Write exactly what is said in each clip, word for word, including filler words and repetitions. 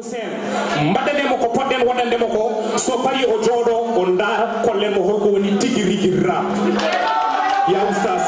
Sen, mbaɗanen mo ko poɗɗen waɗande mo ko, so parii o jooɗo, o ndaara, kollen mo holko woni tigi rigi rap. Ya Oustaz.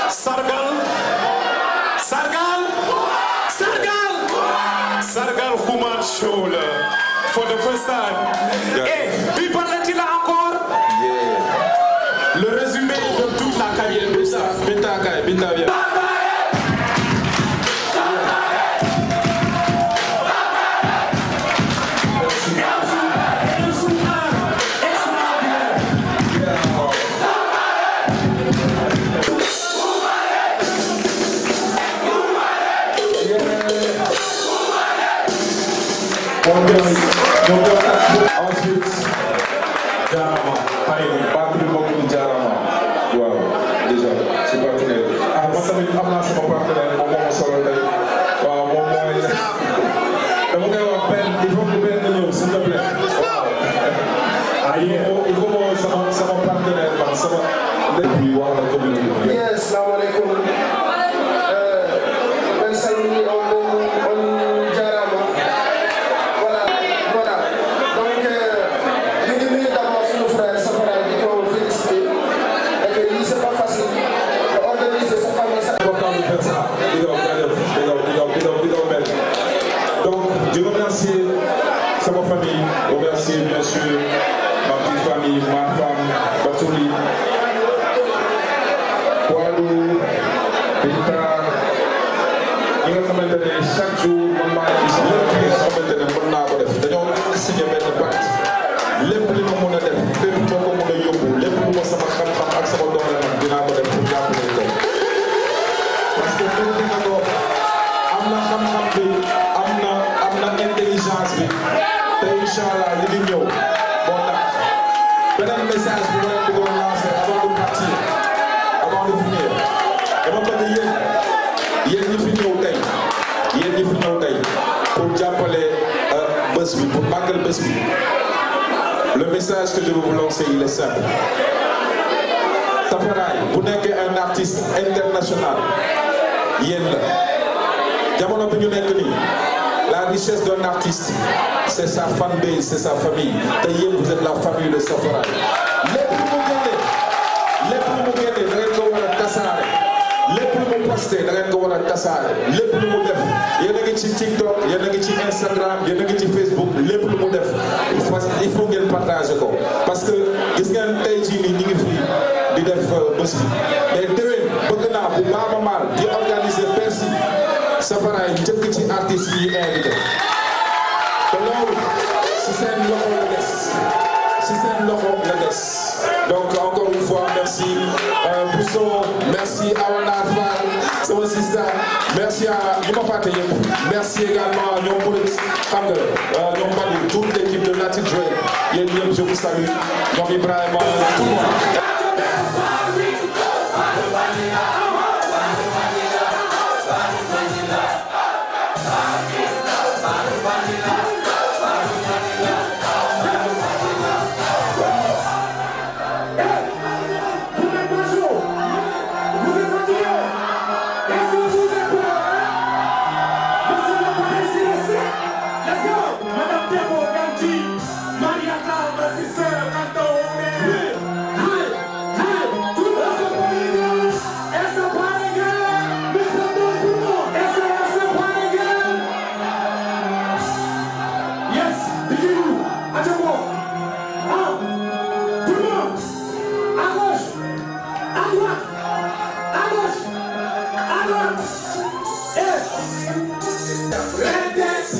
Sargal, sargal, sargal, sargal Kouman Show la. For the first time. Yeah. Eh, bi ban la ci la encore? Yeah. Le résumé de toute la carrière. Binta, Binta kay, Binta bien. Ensuite, jaaraama, pare, batterie mbokk mi, jaaraama. Waaw, déjà, ci partenaire. Ah, man tamit am naa sama partenaire, moom moo ma solo tey. Waaw, moom mooy, dama koy wax benn, il faut que benn ñëw, s'il te plaît. Waaw. Ah, yeah. Il faut, il faut que sama, sama partenaire, man, sama, et puis wax la communauté bi. Yes, salaamaaleykum. Eh, en salmini on, on, on jaaraama. Voilà, voilà. Donc, euh, ñu ngi nuyu d'abord suñu frère Safara, di ko féliciter. Et que lii, c'est pas facile. Nga organiser sa famille, sa Important de faire ça. Big up, big up, big up, big up, big up, big up, man. Donc, je remercie sama famille, remercie bien sûr ma petite famille, ma femme, Batuli, Walu, Binta, ñi nga xamante ne chaque jour man maa ngi gis lépp li nga xamante ne mën naa ko def. Dañoo signé benn pacte. Lépp li ma mën a def, fépp moo ko mën a yóbbu, lépp lu ma sama xam-xam ak sama doole nag, dinaa ko def pour jàppale ko. Parce que mën na ko, am na xam-xam bi, am na, am na intelligence bi. Te incha Allah, li di ñëw moo tax. Beneen message bu ma leen bëggoon lancer avant de partir, avant de finir. Dama bëgg yéen, yéen ñi fi ñëw tey, yéen ñi fi ñëw tey pour jàppale, euh, bés bi, pour màggal bés bi. Le message que je veux vous lancer, il est simple. Tafaraay, bu nekkee un artiste international, yéen la. Jamono bi ñu nekk nii, la richesse d'un artiste, c'est sa fan base, c'est sa famille. Te yéen, vous êtes la famille de Safaraay. Lépp lu mu génne, lépp lu mu génne, da ngeen ko war a tasaare. Lépp lu mu posté, da ngeen ko war a tasaare. Lépp lu mu def, yéen a ngi ci TikTok, yéen a ngi ci Instagram, yéen a ngi ci Facebook, lépp lu mu def, il faut, il faut ngeen partager ko. Parce que gis ngeen tey jii nii, ñu ngi fii di def, euh, bés bi. Mais déwén, bëgg naa bu Baaba Maal Di organiser Bercy, safaraay njëkk ci artistes yi invité. Te loolu si seen loxo la des, si seen loxo la des. Donc encore une fois, merci, euh, Bousso, merci Awana Fall, sama sister, merci à ñi ma fàtte yëpp, merci également ñoom Mouride, xam nga, euh, ñoom Badou, toute l'équipe de Nati Dre, yéen ñëpp je vous salue, ñoom Ibrahima, tout le monde. Let's go! Madame Debo, Ganji, Maria Carla, sister, Anto, Hey, hey, hey, tout le monde. Essa para girl, Mister Boy, tout le monde. Essa, essa para girl. Yes, begin. À gauche. Ah, tout le monde. À gauche, à droite, à gauche, à droite. Yes. Red, red, red.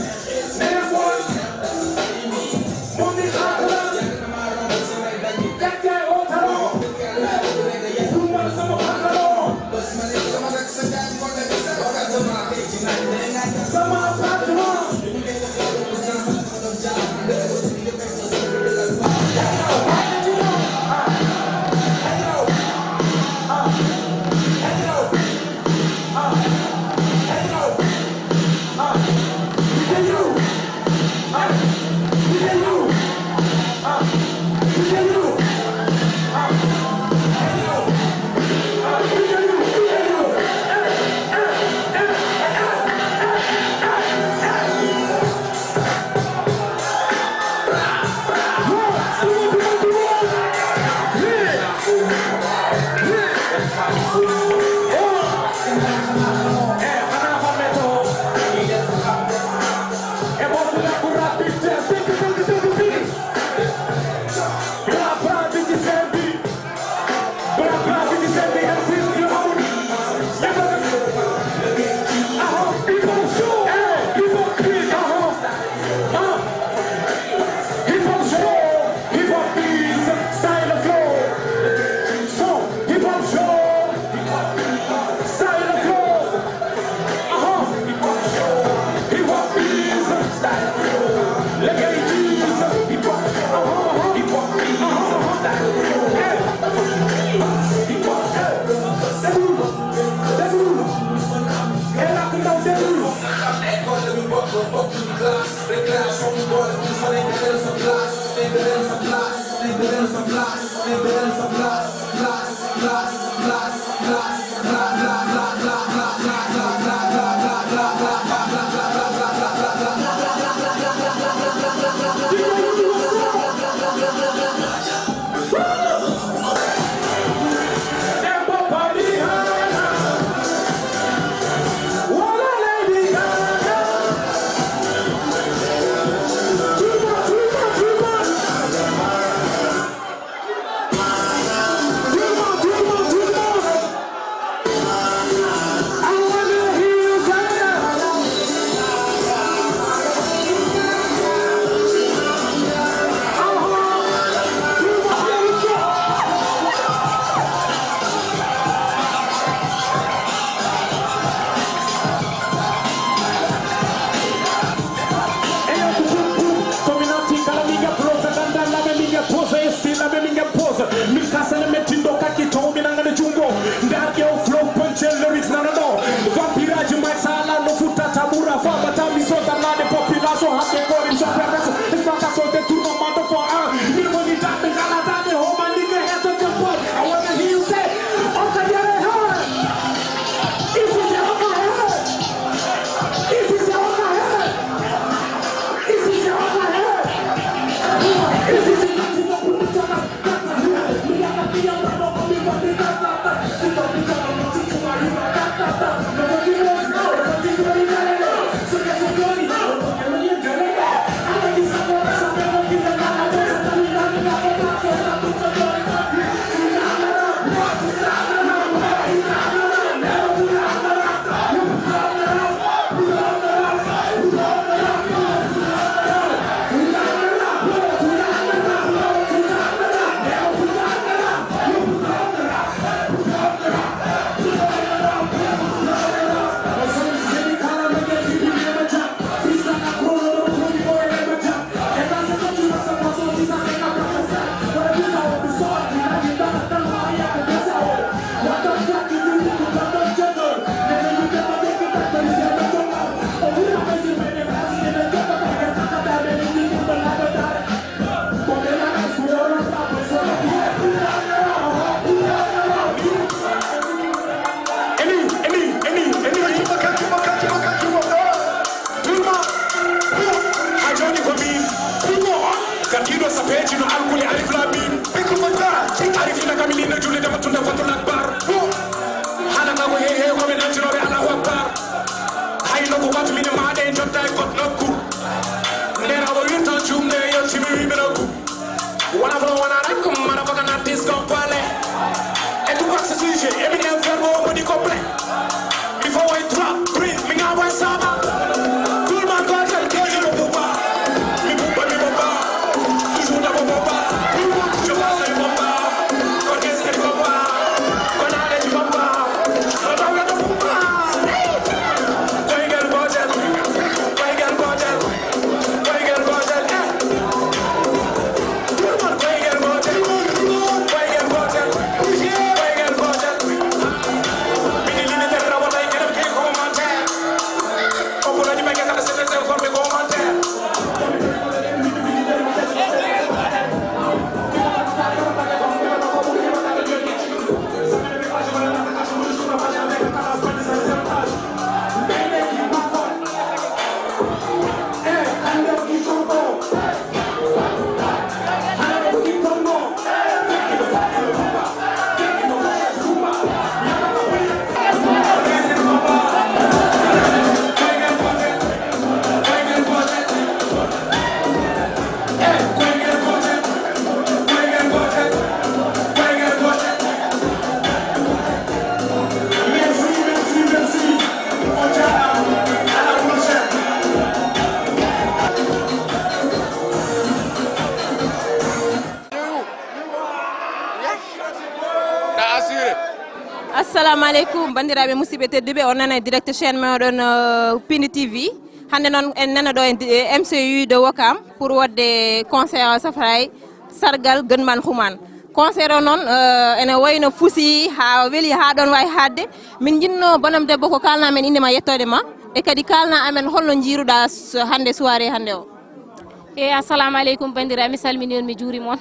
Assalamu aleykum, banndiraaɓe musidɓe tedduɓe, on nana e direct chaîne meɗen, euh, Pindi T V. Hannde noon en nana ɗo e di-, e M C U de Ouakam pour waɗde concert Safaray sargal Gunman Human. Concert o noon, euh, ene wayno fusi haa weli haa ɗoon waawi haaɗde. Min njiɗno bonam debbo ko kaalna men innde ma, yettoode ma, e kadi kaalna amen holno njiiruɗaa s-, hannde soirée hannde o. E, assalamu aleykum, banndiraaɓe, mi salmini on, mi juurima on.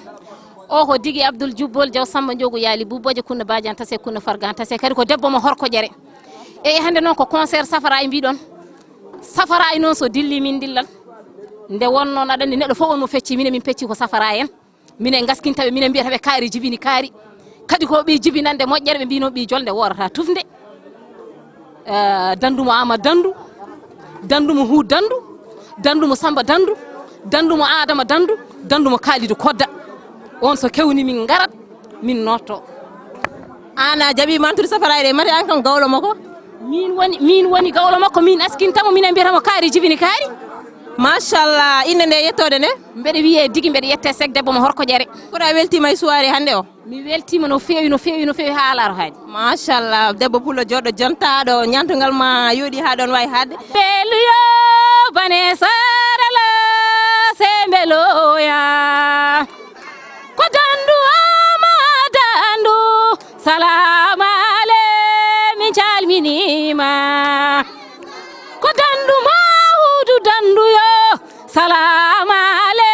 O ko Digi Abdoul Jubbol Jaw Samba Njogu Yaali Bubboje Kunna Bajan Tase Kunna Fargan Tase, kadi ko debbo mo Horko Ƴere. E, hannde noon ko concert Safara e mbiɗon. Safara e noon so dilli min dillan. Nde wonno aɗa anndi neɗɗo fof on mo fecci, minen min pecci ko Safara en. Minen ngaskinta ɓe, minen mbiyata ɓe kaari jibini kaari. Kadi ko ɓe jibinande moƴƴere, ɓe mbi noon ɓe jolde woorata tufnde. Eh, dandu mo Ama Dandu, dandu mo Hu Dandu, dandu mo Samba Dandu, dandu mo Adama Dandu, dandu mo Kalidu Kodda. On so kewni min ngarat, min notto. An a jaɓi mantude Safara e ɗe, mate an kam gawlo makko? Min woni, min woni gawlo makko, min askintamo, minen mbiyatamo kaari jibini kaari. Machallah, innde nde, yettoode nde? Mbeɗa wiyee Digi, mbeɗa yette Sek debbo mo Horko Ƴere. Kono a weltiima e soirée hannde o? Mi weltiima no feewi, no feewi, no feewi haa alaa ro haaɗi. Machallah, debbo pullo jooɗo jontaaɗo, ñaantungal ma yooɗi haa ɗoon waawi haaɗde. Mbeluyo, bane sarala, se mbeloya. Ko dandu ama dandu, salaam ale, min calminiima. Ko dandu ma huudu dandu yo, salaam ale,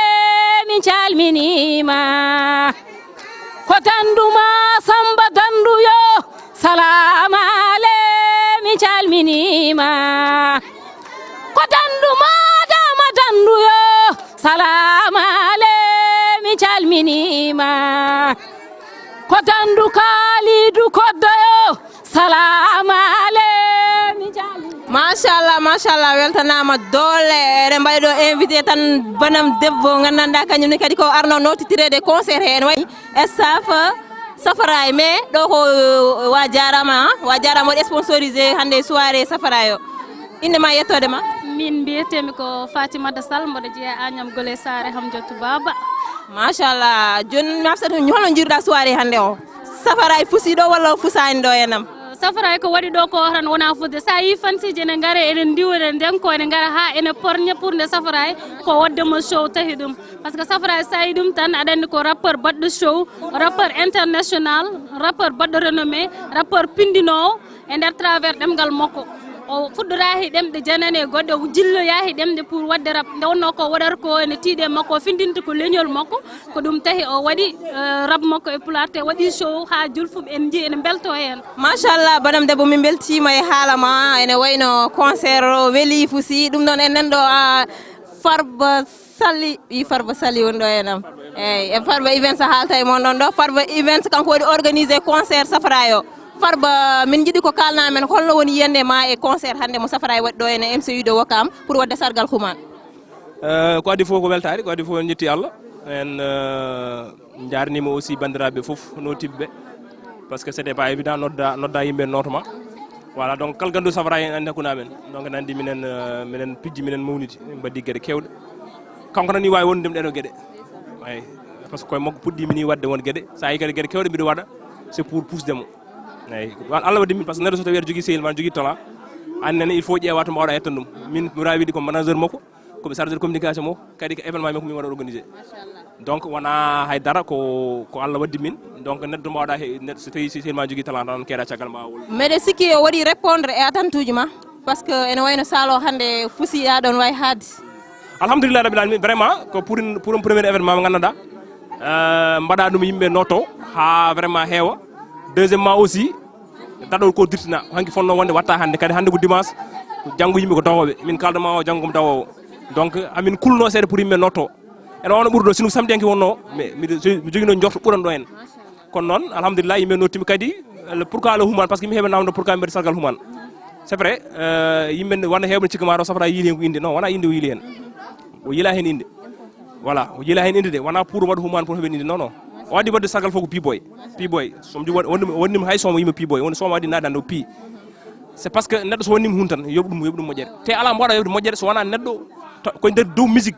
min calminiima. Ko dandu ma Samba dandu yo, salaam ale, min calminiima. Ko dandu ma Adama dandu yo, salaam ale, min calminiima. Ko dandu Kaalidu Koddo yo, salaam ale, min calminiima. Machallah, machallah, weltanaama doole. Eɗen mbaɗi ɗo invité tan banam debbo, nganndanɗaa kañum ne kadi ko arno notitireede concert he. Ene wayi staff Safaraay, mais ɗo ko, euh, wa jaaraama, wa jaaraama waɗi sponsorisé hannde soirée Safaraay o. Innde ma, yettoode ma? Min mbiyetee-mi ko Fatimata Sall, mboɗo jeyaa Agnam Gole Saare Hamjatu Baaba. Machallah. Jooni, mi habsata, holno njiiruɗaa soirée hannde o? Safaraay fusii ɗo walla o fusaani ɗo e nam? Safaraay ko waɗi ɗo ko tan wonaa fusde. So a yii fansiiji ene ngara, ene ndiwa, ene ndenko, ene ngara haa ene porña pour nde Safaraay ko waɗde mo show tahi ɗum. Par ce que Safaraay so a yii ɗum tan, aɗa anndi ko rappeur baɗɗo show, rappeur international, rappeur baɗɗo renommé, rappeur pindinoowo e nder travers ɗemngal makko. O fuɗɗoraaki ɗemɗe janane e goɗɗe, o jilloyaaki ɗemɗe pour waɗde rap. Nde wonnoo ko waɗata ko ene tiiɗe makko, o findinta ko leñol makko, ko ɗum tahi o waɗi, eh, rap makko e pulaar, te waɗi show haa julfulɓe en njii ene mbeltoo heen. Machallah, banam debbo, min mbeltiima e haala ma, ene wayno concert o weli fusi, ɗum noon en nanɗo, ah, Farba Sali, ɓii Farba Sali woni ɗo e nam. Eeyi, e Farba Events a haalta e mon ɗon ɗo. Farba Events kanko waɗi organisé concert Safaraay o. Farba, min njiɗi ko kaalna men, holno woni yiyannde ma e concert hannde mo Safaraay waɗi ɗo e M C U de Ouakam pour waɗde sargal Human? Eh, ko adii fof ko weltaare, ko adii fof en njetti Allah. En, eh, njaarniima aussi banndiraaɓe fof, nootiiɓe ɓe. Parce que c'était pas évident, nodda, nodda yimɓe nootoma. Voilà, donc kala ganduɗo Safaraay en anndi hakkunde amen. Donc ene anndi minen, eh, minen pijji, minen mawnidi, min mbaɗi geɗe keewɗe. Kanko tan ni waawi wonde ɗum ɗeɗo geɗe. Eyi, parce que koye makko puɗɗiimi ni waɗde won geɗe. So a yii kadi geɗe keewɗe mbiɗo waɗa, c'est pour pousde mo. Eyi, wa-, Allah waɗi min, parce que neɗɗo so tawi aɗa jogii sehil ma, aɗa jogii talent, aan nene il faut ƴeewa to mbaawɗa ƴettan ɗum. Min mbiɗa waawi wiide ko manager makko, ko mi chargé de communication mo, kadi ko événement makko min waɗa organisé. Donc wona hay dara, ko, ko Allah waddi min. Donc neɗɗo mbaawɗa he, neɗɗo so tawi si sehil ma jogii talent tan keeɗa caggal ma wol. Mbeɗa sikki o waɗi répondre e attente uji ma, par ce que ene wayno salle o hannde fusi, aɗon waawi haaɗde. Alhamdulillah rabbil alamin, vraiment ko pour une, pour un premier événement mo nganndanɗaa, euh, mbaɗa ɗum yimɓe notto haa vraiment heewa. Deuxièmement aussi, daɗol ko dirtina, ko hanki fonno wonde watta hannde, kadi hannde ko dimanche, janngo yimɓe ko dawooɓe, min kalda ma o janngo ko dawoowo. Donc amin kulno seeɗa pour yimɓe notto. Ene wawno ɓurɗo, sino ko samedi hanki wonno, mais miɗo jo-, mi jogino njorto ɓuran ɗo en. Kono noon alhamdulillah, yimɓe nottima kadi, le, pourquoi le Human, parce que mi heɓe namdo pourquoi mbeɗa sargal Human. C'est vrai, euh, yimɓe ne wona heewɓe ne cikka ma ɗo Safaraay yiili heen ko innde. Non, wona innde o yiili heen. O yiila heen innde. Voilà, o yiila heen innde de, wona pour waɗa Human pour heɓen innde. Non, non. O addi waɗde sargal fof ko P-boy. P-boy. So mi won-, wonde, wonde hay so mo yimɓe P-boy, woni so mo addi naadande o P. C'est parce que neɗɗo so wonniima huunde tan, yoɓ ɗum, yoɓ ɗum moƴƴere. Te alaa mbaɗa yoɓde moƴƴere so wonaa neɗɗo ta-, ko nder dow musique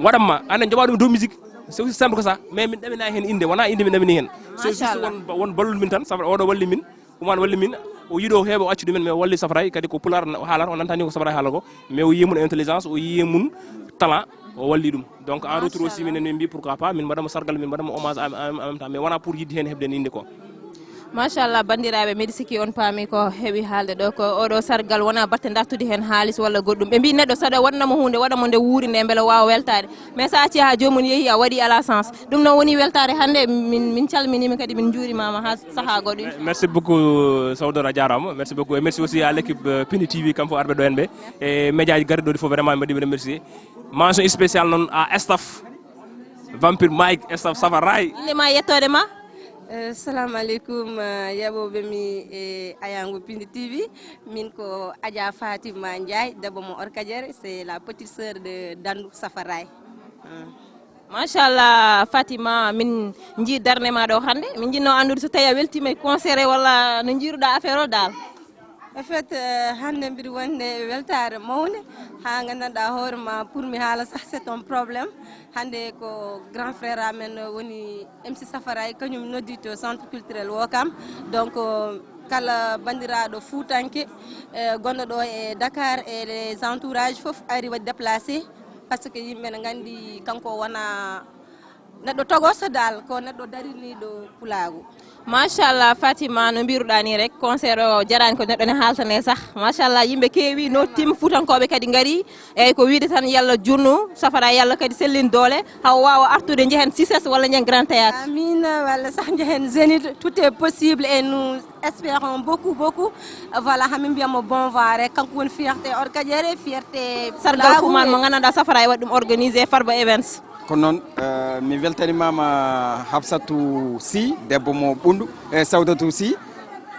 waɗan ma. Anen joɓa ɗum dow musique, c'est aussi simple que ça. Mais min ɗaminaa heen innde, wonaa innde min ɗamini heen. C'est juste won, won ballol min tan, sabu oɗo walli min, Human walli min. O yiɗo heeɓa o acci ɗumen, mais o walli Safaraay, kadi ko pulaar na-, o haalata, o nantani ko Safaraay haala ko, mais o yiye mun intelligence, o yiye mun talent, o walli ɗum. Donc, en retour aussi, minen min mbi pourquoi pas, min mbaɗamo sargal, min mbaɗamo hommage en, en, en même temps, mais wona pour yidde heen heɓde ninde ko. Machallah, banndiraaɓe, miɗo sikki on paami ko heɓi haalde ɗo, ko oɗo sargal wona batte dartude heen haalis walla goɗɗum. Ɓe mbi neɗɗo saɗa waɗnamo huunde, waɗamo nde wuuri nde, mbele waawa weltaade. Mais so a accii haa joomum yehi, a waɗi à la sens. Ɗum noon woni weltaare hannde, min, min calminiima kadi min njuurimaama haa sahaa goɗɗo. Merci beaucoup, Sawdor, a jaaraama. Merci beaucoup. Et merci aussi à l'équipe, euh, Pini T V, kamɓe fof arɓe ɗo en ɓe. E médiaji garɗi ɗo ɗi fof, vraiment, mbaɗi ɓe remercier. Mention spéciale noon à staff Vampire Mike, staff Safaraay. Innde ma e yettoode ma? Eh, salamu aleykum, eh, yaɓooɓe mi e Ayango Pindi T V. Min ko Adja Fatima Ndiaye, debbo mo Orkadiéré, c'est la petite sœur de Dandu Safaraay. Mm. Machallah, Fatima, min njii darnde ma ɗo hannde. Min njinnoo anndude so tawi a weltiima e concert he walla no njiiruɗaa affaire o dal? En fait, eh, hannde mbiɗa wonde e weltaare mawnde, haa nganndanɗaa hoore ma, pour mi haala sax, c'est un problème. Hannde ko grand frère amen woni M C Safaraay, kañum noddi to centre culturel Wokam. Donc, eh, kala banndiraaɗo fuutanke, eh, gonɗo ɗo e Dakar e les entourages fof ari waɗi déplacé, parce que yimɓe ne nganndi kanko wona neɗɗo togoso dal, ko neɗɗo dariniiɗo pulaagu. Machallah, Fatima, no mbiruɗaa ni rek, concert o jarani ko neɗɗo ne haaltane sax. Machallah, yimɓe keewi, no tim fuutankooɓe kadi ngari. Eyyi, ko wiide tan, yalla junnu Safaraay, yalla kadi sellin doole, haw waawa artude, njehen C I C E S walla njehen Grand Théâtre. Amiin, walla sax njehen Zénith, tout est possible et nous espérons beaucoup, beaucoup. Voilà, hamin mbiyamo bon vent rek, kanko woni fierté Orkadiéré, fierté sargal pulaagu. Kuman mo nganndanɗaa Safaraay waɗi ɗum organisé, Farba Events. Ko noon, eh, mi weltanimaama Hafsatou Sy, debbo mo Ɓunndu, e Sawdatou Sy.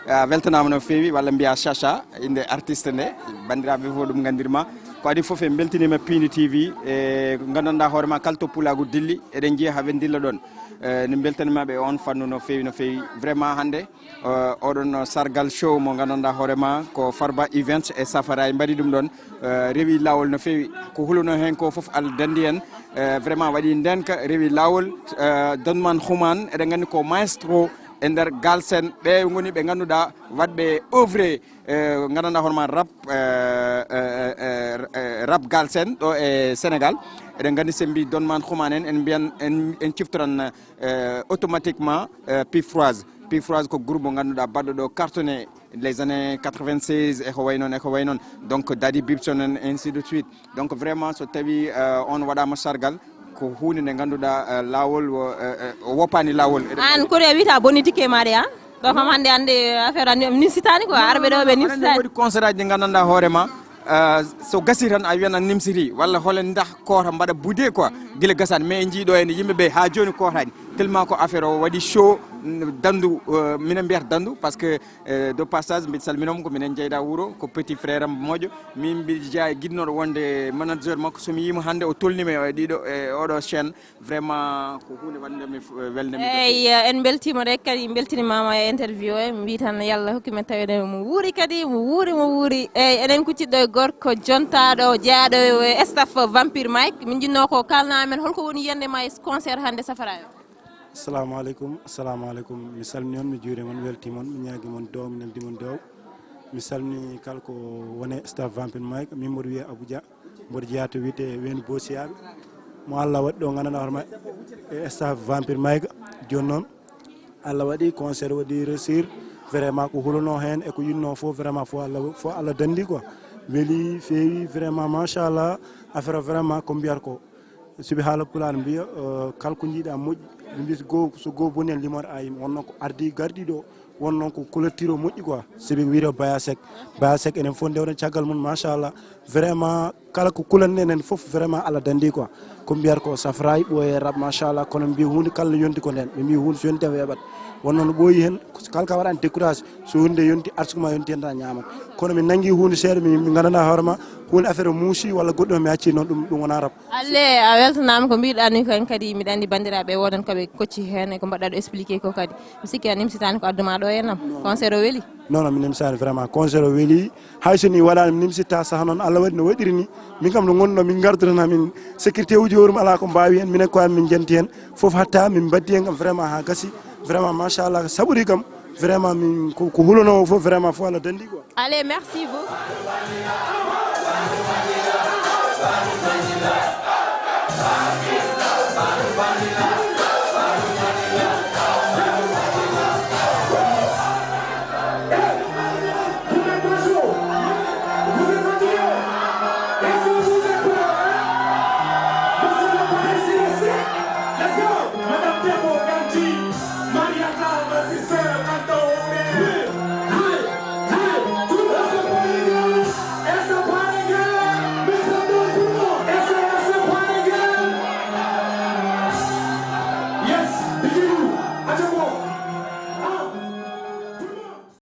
A weltanaama no feewi, walla mbiya Chacha, innde artiste nde, banndiraaɓe fof ɗum nganndirma. Ko adii fof en mbeltiniima Pindi T V, e nganndanɗaa hoore ma kala to pulaagu dilli, eɗen njiya haa ɓe ndilla ɗoon. Eh, min mbeltaniima ɓe on fannu no feewi, no feewi. Vraiment hannde, eh, oɗon sargal show mo nganndanɗaa hoore ma ko Farba Events e Safaraay mbaɗi ɗum ɗoon. Eh, rewi laawol no feewi. Ko hulunoo heen ko fof Allah danndi en. Eh, vraiment waɗi ndeenka, rewi laawol. Eh, Don Man Xuman, eɗen nganndi ko maestro e nder Galsen. Ɓe ngoni ɓe ngannduɗaa waɗɓe œuvre, eh, nganndanɗaa hoore ma rap, eh, eh, eh, eh, rap Galsen ɗo e Sénégal. Eɗen nganndi so en mbi Don Man Xuman en, en mbiyan, en, en ciftoran, eh, automatiquement, eh, Pifroise. Pifroise ko groupe mo ngannduɗaa baɗɗo ɗo cartonné les années quatre-vingt-seize e ko way noon, e ko way noon. Donc, Daddy Bibson en, ainsi de suite. Donc, vraiment, so tawi, eh, on waɗaama sargal, ko huunde nde ngannduɗaa, eh, laawol wo-, eh, eh, o woppaani laawol. Aan, koɗo wiyta bonni tikke maaɗa, an? Ɗo kam hannde, hannde affaire an, mi nimsitaani quoi, arɓe ɗo ɓe nimsitaani. Waɗi concert aji ɗi nganndanɗaa hoore ma, eh, so gasi tan a wiyan a nimsiti, walla hole ndah koota mbaɗa boude quoi, gila gasani, mais en njii ɗo henne yimɓe ɓe haa jooni kootaani, tellement ko affaire o waɗi show, n-, Dandu, eh, minen mbiyata Dandu, parce que, eh, de passage, mbiɗa salmina mo, ko minen jeyda wuro, ko petit frère am moƴƴo, min mbiɗa jeya e giɗnooɗo wonde manager makko, so mi yiimo hannde o tolnima e ɗiɗo, e oɗo chaîne, vraiment ko huunde wannde mi f-, welde mi. Eyyi, en mbeltiima rek kadi, mbeltinimaama e interview o, en mbi tan yalla hokku men tawede mo wuuri kadi, mo wuuri, mo wuuri. Eyyi, eɗen kuccitɗo e gorko jontaaɗo, jeyaaɗo e staff Vampire Mike, min jinnoo ko kaalna men holko woni yiyannde ma e concert hannde Safaraay o? Assalamu aleykum, assalamu aleykum. Mi salmini on, mi juurima on, weltima on, mi ñaagima on duwaw, mi neldi mon duwaw. Mi salmini kala ko wone staff Vampire Mike, min mboɗo wiya Abou Dia, mboɗo jeeya to wiyete Weendu Boosiyaaɓe. Mo Allah waɗi ɗo, nganndanɗaa hoore ma e staff Vampire Mike. Jooni noon, Allah waɗi concert waɗi réussir. Vraiment ko hulunoo heen e ko yinnoo fof, vraiment fof Allah, fof Allah danndi quoi. Weli, feewi, vraiment, machallah. Affaire o vraiment ko mbiyata ko. Sibi haala pulaar mbiya, eh, kala ko njiiɗa moƴƴi, ɓe mbiya so goo, so goo boni en limor ayi, wonno ko ardi garɗi ɗo, wonno ko clôture o moƴƴi quoi. Sibi wiyde Baya Seck, Baya Seck enen fof ndewren caggal mum, machallah. Vraiment, kala ko kulanɗen en fof, vraiment, Allah danndi quoi. Ko mbiyata ko Safaraay, ɓooye rap, machallah, kono mbiya huunde kala no yonti ko nden. Ɓe mbiya huunde so yonti tan weeɓat. Wonno no ɓooyi heen, kala ka waɗani décourage, so huunde yonti, arsugue ma yonti heen tan a ñaamat. Kono min nanngi huunde seeɗa, min, min nganndanɗaa hoore ma, huunde affaire o muusi walla goɗɗum mi acci noon, ɗum, ɗum wonaa rap. Alle, a weltanaama ko mbiɗa ni ko en kadi, mbiɗa anndi banndiraaɓe woodan ko ɓe kocci heen, e ko mbaɗɗa ɗo expliqué ko kadi. Mi sikki a nimsitaani ko adduma ɗo e nam. Concert o weli? Non, non, mi nimsaani vraiment. Concert o weli. Hay so ni waɗaani, mi nimsitta saha noon. Allah waɗi no waɗiri ni. Min kam no ngonno, min ngarduno min sécurité uji hoore mum alaa ko mbaawi heen. Minen ko amen min janti heen. Fof hatta min mbaddi heen kam vraiment haa gasi. Vraiment, machallah, saɓori kam. Vraiment, min ko, ko hulunoo o fof, vraiment, fof Allah danndi quoi. Allez, merci beaucoup.